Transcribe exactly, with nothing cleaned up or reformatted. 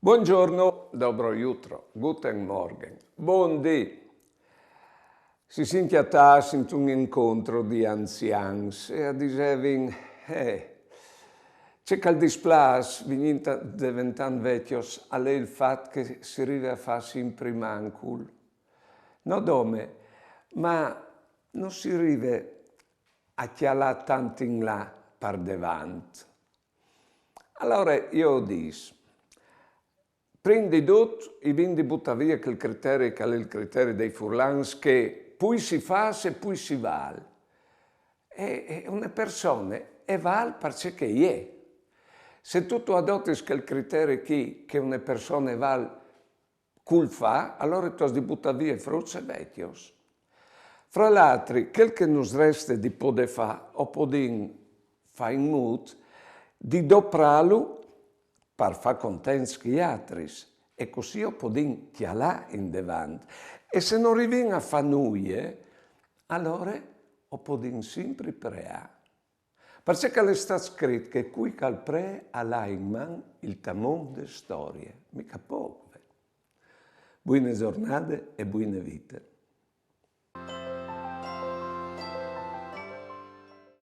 Buongiorno, dobro jutro, guten Morgen, bundì. Si sin cjatâts intun incontri di anzians e a disevin: eh, ce che al displâs, vignint a, deventant vecjos, al è il fat che si rive a fâ simpri mancul. No dome, ma no si rive a cjalâ tant in là par devant. Alore jo o dîs, prin di dut, i vin di butâ vie chel criteri che al è il criteri dai furlans, che plui si fâs e plui si vâl. E, e une persone e vâl par ce che e je. Se tu, tu adotis chel criteri chi, che une persone e vâl cul fâ, alore tu âs di butâ vie fruts e vecjos. Fra l'altri, chel che nus reste di podê fâ, o podìn fâ in mût di doprâlu par fâ contents chei altris, e cussì o podìn cjalâ indevant. E se no rivìn a fâ nuie, alore o podìn simpri preâ. Parcè che al è stât scrit che cui che al pree al à in man il tamon de storie, mica pôc, ve. Buine zornade e buine vite.